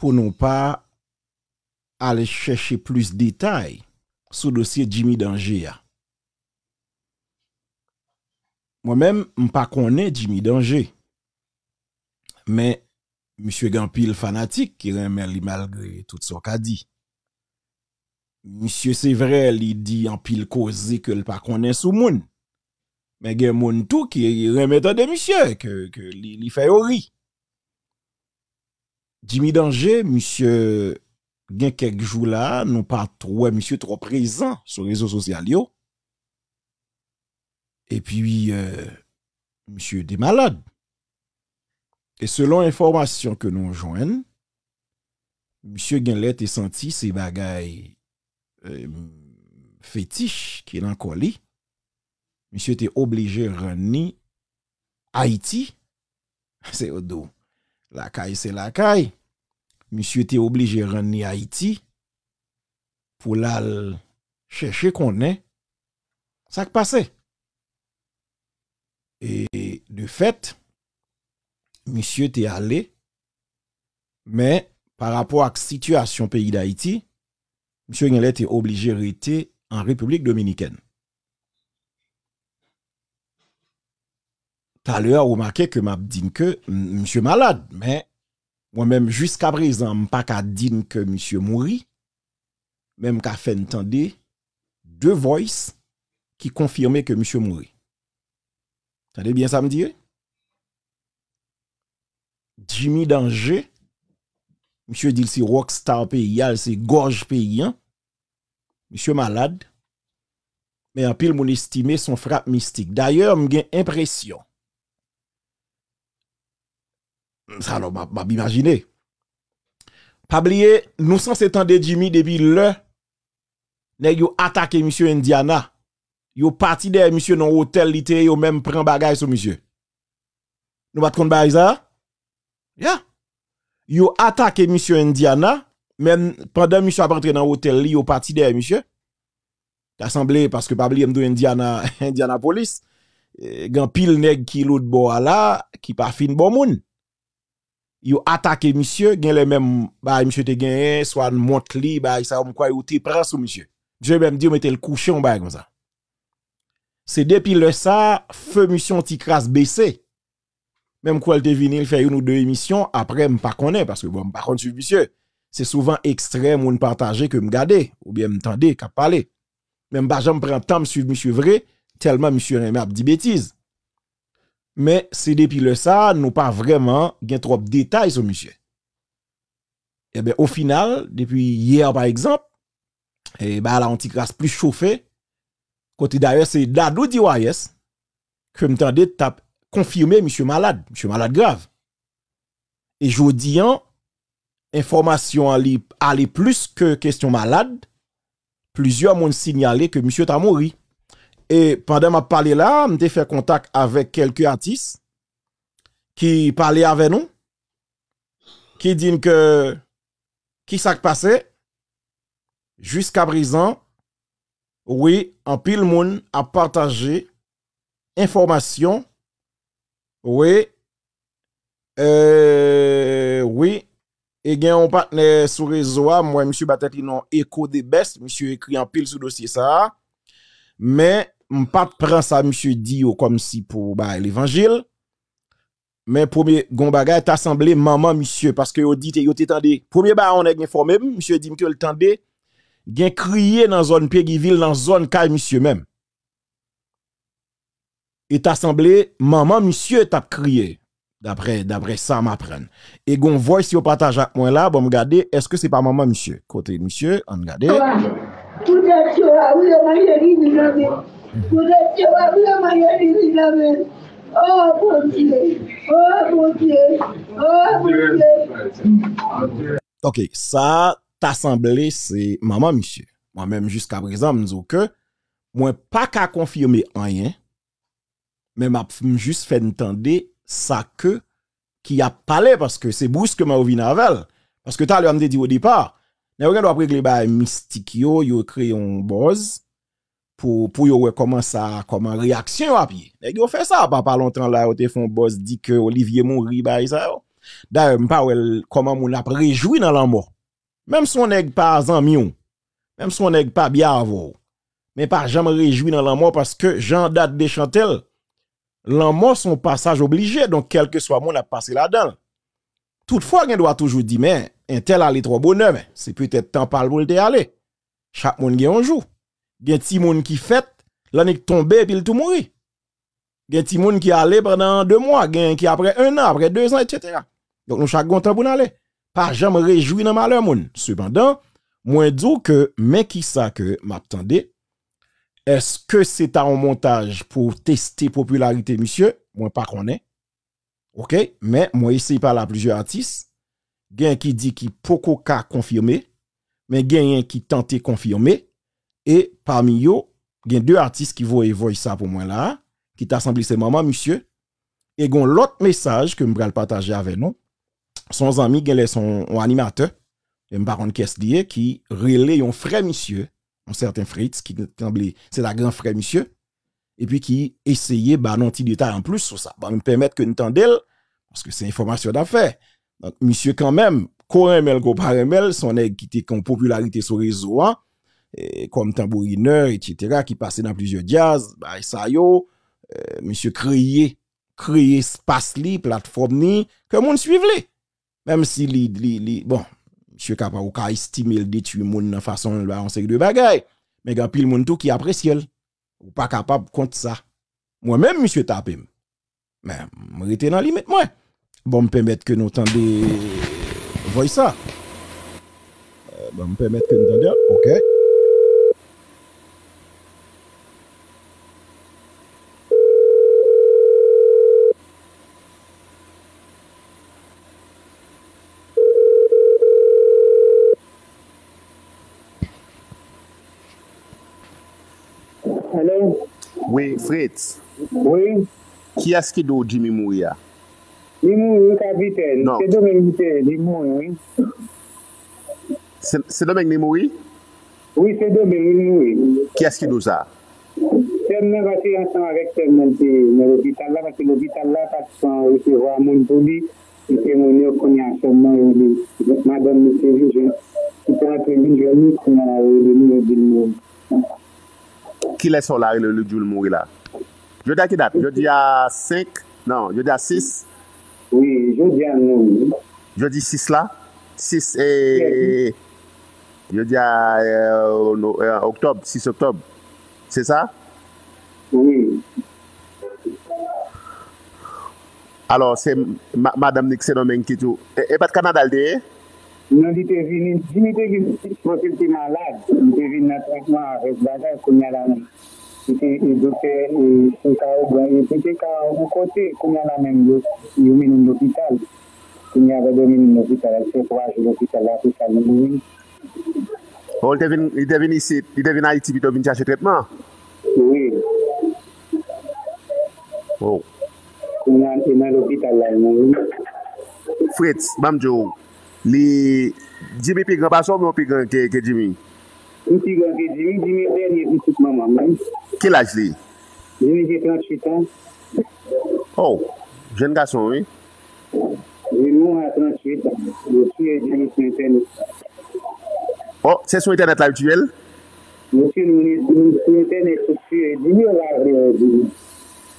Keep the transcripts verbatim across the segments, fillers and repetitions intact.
pou nou pa ale chèche plis detay sou dosye Jimmy Danger a. Mwen menm, m pa konnen Jimmy Danger. Men, misye gen anpil fanatik ki renmen li malgre tout sa w ka di. Misye, se vre, li di anpil koze ke l pa konnen sou moun. Men gen moun tou ki renmen tande misye, ke, ke li, li fè yo ri. Jimmy Danger, misye gen kèk jou la, nou pa t wè misye twò prezan sou rezo sosyal yo. Epi, euh, misye te malad. E selon enfòmasyon ke nou jwenn, misye genlè te santi se bagay, euh, fetich ki nan kò li. Misye te oblije rann li Ayiti. Se yo di w, lakay se lakay. Misye te oblije rann li Ayiti pou l al chèche konnen sa k pase. E de fèt, misye te ale, men pa rapò ak sitiyasyon peyi Dayiti, misye genlè te oblije rete an Repiblik Dominikèn. Talè a, ou remake ke m ap di n ke m, misye malad, men mwen menm, jiska prezan, m pa ka di n ke misye mouri, men m ka fè n tande de voice ki konfime ke misye mouri. Tande byen sa m di, wi. Jimmy Danger, misye di l se rockstar peyi a, l se gòj peyi an. Misye malad, men anpil moun estime se yon frap mistik. Dayè, m gen enpresyon, sa alò, m ap, m ap imajine. Pa bliye, nou sanse tande Jimmy depi lè nèg yo atake misye Indiana. Yo pati dèyè misye nan otèl li te ye, yo menm pran bagay sou misye. Nou pa t konn bagay sa a? Ya. Yo atake misye Indiana, men pandan misye ap antre nan otèl li, yo pati dèyè misye. Ta sanble, paske pa bliye m di w Indiana, Indianapolis, eh, gen anpil nèg ki lòt bò a la, ki pa fin bon moun. Yo atake misye, genlè menm bagay misye te genyen, swa mont li, bagay sa yo, m kwè yo te pran sou misye. Misye menm di yo mete l kouche, yon bagay konsa. Se depi lè sa, fe misye yon ti kras bese. Men m kwè l te vini, l fè youn ou de emisyon, apre m pa konnen, paske bon, m pa konn swiv misye. Se souvan ekstrè moun pataje ke m gade, oubyen m tande k ap pale. Men m pa janm pran tan m swiv misye vre, tèlman misye renmen ap di betiz. Men se depi lè sa a, nou pa vrèman gen twòp detay sou misye. Ebyen, o final, depi yè, pa egzanp, e, bagay la yon ti kras plis chofe, kote dayè se Dadou D Y S ke m tande t ap konfime misye malad, misye malad grav. E jodi an, enfòmasyon an li ale plis ke kesyon malad, plizyè moun sinyale ke misye ta mouri. E pandan m ap pale la, m te fè kontak avèk kèlke atis ki pale avè nou, ki di n ke ki sa k pase, jiska prezan, wi, anpil moun ap pataje enfòmasyon, wi, euh, wi, e gen yon patnè sou rezo a, m wè misye ba tèt li non Echo the Best, misye ekri anpil sou dosye sa a, men m pa t pran sa misye di yo kòmsi pou bay levanjil. Men premye, gon bagay, ta sanble manman misye, paske yo di te, yo te tande. Premye bagay yon nèg enfòme m, misye di m ke l tande gen kriye nan zòn Pegivil, nan zòn kay misye menm. E ta sanble manman misye t ap kriye, daprè, daprè sa m aprann. E gon voice yo pataje ak mwen la, ban m gade, èske se pa manman misye? Kote misye? Ann gade. Poutèt yo a, wi, yo manje divin nan men. Poutèt yo a, wi, yo manje divin nan men. Oh, Bondye! Oh, Bondye! Oh, Bondye! Ok, sa ta sanble se manman misye. Mwen menm, jiska prezan, m di w ke mwen pa ka konfime anyen, men m ap, m jis fè n tande sa ke ki ap pale, paske se briskeman yo vin avè l. Paske talè a m te di w o depa, nèg yo gen dwa ap regle bagay mistik yo, yo kreye yon buzz pou, pou yo wè kòman sa, kòman reyaksyon yo ap ye. Nèg yo fè sa, pa, pa lontan la, yo te fè yon buzz di ke Olivier mouri, bagay sa yo. Dayè, m pa wè l kòman moun ap rejwi nan lanmò. Menm si yon nèg pa zanmi w, menm si yon nèg pa byen avè w, men pa janm rejwi nan lanmò, paske jan Dat de chante l, lanmò se yon pasaj oblije, donk kèlkeswa moun ap pase ladan l. Toutfwa, gen dwa toujou di, men, entèl ale twò bonè, men se petèt tan pa l pou l te ale. Chak moun gen yon jou. Gen timoun ki fèt, l annik tonbe epi l tou mouri. Gen timoun ki ale pandan de mwa, gen ki apre en an, apre de zan, etsetera. Donk, nou chak gen yon tan pou n ale. Pa janm rejwi nan malè moun. Sepandan, mwen di w ke, men kisa ke m ap tande, èske se ta yon montaj pou teste popilarite misye? Mwen pa konnen. Oke, men mwen eseye pale a plizyè atis. Gen ki di ki poko ka konfime, men genyen ki tante konfime. E pami yo, gen de atis ki voye voice sa pou mwen la, ki ta sanble se manman misye. E gon lòt mesaj ke m pral pataje avè nou. Se yon zanmi, genlè se yon, yon animatè, e m pa konn kiyès li ye, ki rele yon frè misye, yon sèten Fritz, ki sanble se ta gran frè misye, epi ki eseye ba nou ti detay anplis sou sa. Ban m pèmèt ke n tande l, paske se enfòmasyon n ap fè. Donk, misye kanmenm, ko renmen l, ko pa renmen l, se yon nèg ki te gen yon popilarite sou rezo a, e, kòm tanbourinè, etsetera, ki pase nan plizyè djaz, bagay sa yo, e, misye kreye, kreye espas li, platfòm li, ke moun swiv li. Menm si li, li, li, bon, misye kapab, ou ka estime l detwi moun nan fason l bay yon seri de bagay, men gen anpil moun tou ki apresye l. Ou pa kapab kont sa. Mwen menm, misye tape m. Men, m rete nan limit mwen. Bon, m pèmèt ke nou tande voice sa. Euh, bon, m pèmèt ke nou tande. Ok. Hello? Wi, Fritz. Wi. Kiyès ki di w Jimmy mouri a? Li mouri, wi, kapitèn. Non. Se Domeng li te, li mouri, wi. Se, se Domeng li mouri? Wi, se Domeng li mouri. Kiyès ki di w sa? Sè m nan, paske ansanm avèk sè m nan, li te nan lopital la, paske lopital la pa t pran resevwa moun pou li. Li te mouri, kounye a sè m nan rele madanm li, se Vijent, ki te antre vin jwenn li, kounye a la rele nou, yo di l mouri. Kilè sa w la rele li di w l mouri la? Jodi a ki dat? Jodi a senk? Non, jodi a sis. Wi, jodi a nou. Jodi sis la? Sis, e, jodi a, e, no-, e, oktòb, sis oktòb. Se sa? Wi. Alò, se ma-, madanm ni k Sendomeng ki tou. E, e pa t Kanada l te ye? Non, li te vini, Jimmy te vin isit paske l te malad. Li te vin nan tretman avèk bagay, kounye a la menm. Li te, e, doktè, e, te ka Ogan, e, te ka yon kote, kounye a la menm, yo, yo mennen l lopital. Kounye a, yo mennen l lopital, l fè twa jou lopital la, apre sa, li mouri. Oh, li te vin, li te vin isit, li te vin Ayiti pito vin chache tretman? Wi. Oh. Kounye a, li nan lopital la, li mouri. Fritz, ban m di w, li, Jimmy pi gran pase w oubyen w pi gran ke, ke Jimmy? M pi gran ke Jimmy, Jimmy dènye pitit manman m, wi. Ki laj li? Jimmy gen tranntuit an. Oh, jèn gason, wi. Li mouri a tranntuit an. Yo tiye Jimmy sou entènèt. Oh, se sou entènèt la yo tiye l? Yo tiye l, moun sou entènèt yo tiye Jimmy, yo pa vle wè Jimmy.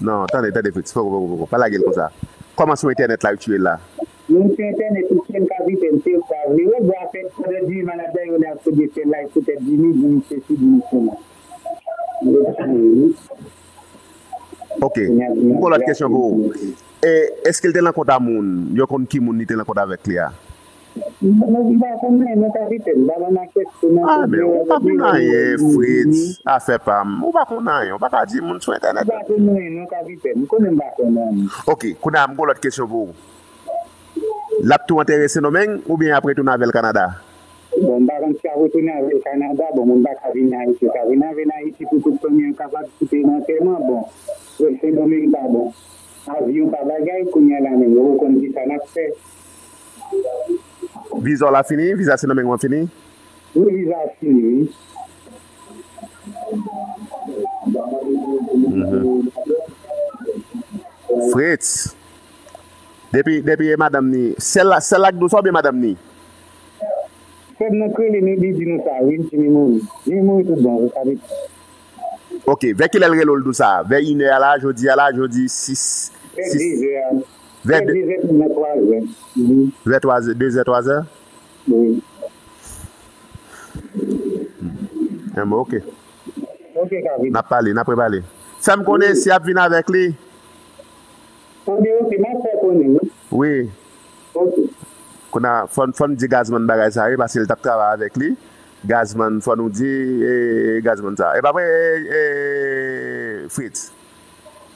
Non, tande, tande, Fritz, poko, poko, poko, pa lage l konsa. Kòman sou entènèt la yo tiye l la? Moun sou entènèt yo tiye l, kapitèn, se yo pa vle wè, bon, afè, pandan Jimmy malad la, yo la ap sede fè live poutèt Jimmy, Jimmy sesi, Jimmy sela. Yo tiye l, wi. Ok. M gon lòt kesyon pou ou. E, èske l te nan kont a moun? Yo konn ki moun li te nan kont avèk li a? M pa konn anyen non, kapitèn. M pa konn nan kèk moun. Ah, men ou pa konn anyen, Fritz. Afè pa m. Ou pa konn anyen. Ou pa ka di moun sou entènèt. M pa konn anyen non, kapitèn. M konnen m pa konn anyen. Ok, kounye a, m gon lòt kesyon pou ou. L ap tou antere Sendomeng oubyen y ap retounen avè l Kanada? Bon, m pa konn si y ap retounen avè l Kanada. Bon, moun pa ka vin Ayiti, yo ka vin avè l Ayiti pou tout fanmi an kapab kite nan antèman. Bon, Sendomeng pa bon. Avyon pa bagay, kounye a la menm, yo konn kisa n ap fè. Viza w la fini? Viza Sendomeng ou an fini? Wi, viza a fini, wi. Mhm. Fritz. Depi, depi e madanm ni, sèl la, sèl la k di w sa oubyen madanm ni? Frè m nan k rele, li, li di nou sa, wi, Jimmy mouri. Jimmy mouri tout bon, sa vle di. Ok, vè kilè l rele w l di w sa? Vè inè a la, jodi a la, jodi sis, Vè sis, dezè a. vè Vè de, dezè pou mwen twa zè. Mhm. Vè twa zè, dezè, twa zè? Wi. Enben, ok. Ok, Kavit. N ap pale, n ap repale. Fè m konnen si y ap vin avèk li. Anben, ok, m ap fè konnen, wi. Wi. Ok. Kounye a, fò, n- fò n di Gazman bagay sa, wi, paske l t ap travay avèk li. Gazman, fò nou di, e, Gazman sa. E pa vre, e, e, Fritz?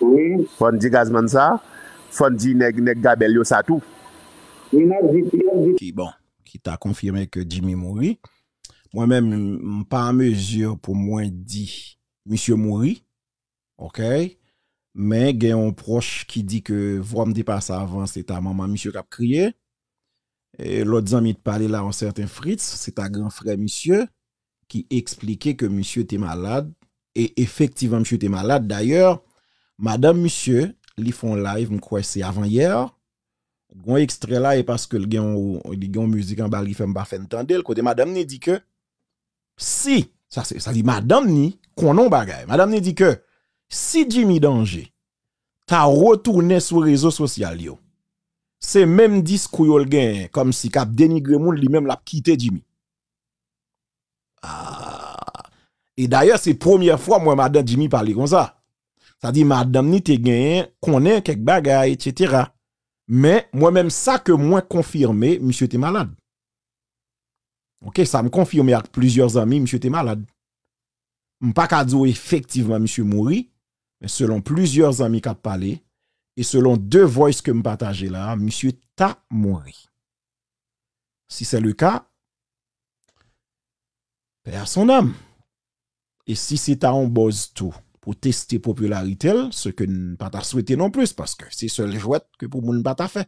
Wi. Fò n di Gazman sa. Fò n di nèg, nèg Gabèl yo sa tou. Wi, n ap di, n ap di. Ki, bon, ki ta konfime ke Jimmy mouri. Mwen menm, m pa an mezi pou mwen di misye mouri. Ok? Men gen yon pwòch ki di ke vwa m te pase avan, se ta manman misye k ap kriye. E lòt zanmi t pale la, yon sèten Fritz, se ta gran frè misye, ki eksplike ke misye te malad. E efektivman, misye te malad. Dayè, madanm misye, li fè yon live, m kwè se avan yè. Gon ekstrè la, e paske l gen yon, li gen yon mizik anba l ki fè m pa fè n tande l. Kote madanm ni di ke si, sa se, sa di madanm ni konnen yon bagay. Madanm ni di ke si Jimmy Danje ta retounen sou rezo sosyal yo, se menm diskou yo l genyen, kòmsi k ap denigre moun, li menm l ap kite Jimmy. Ah. E dayè, se premyè fwa m wè madan Jimmy pale konsa. Sa di madanm ni te genyen konnen kèk bagay, etsetera. Men, mwen menm, sa ke mwen konfime, misye te malad. Ok, sa m konfime ak plizyè zanmi, misye te malad. M pa ka di w efektivman misye mouri, men selon plizyè zanmi k ap pale, e selon de voice ke m pataje la, misye ta mouri. Si se le ka, paix à son âme. E si se ta yon buzz tou, pou teste popilarite l, se ke n pa ta swete non plis, paske se sèl jwèt ke pou moun pa ta fè.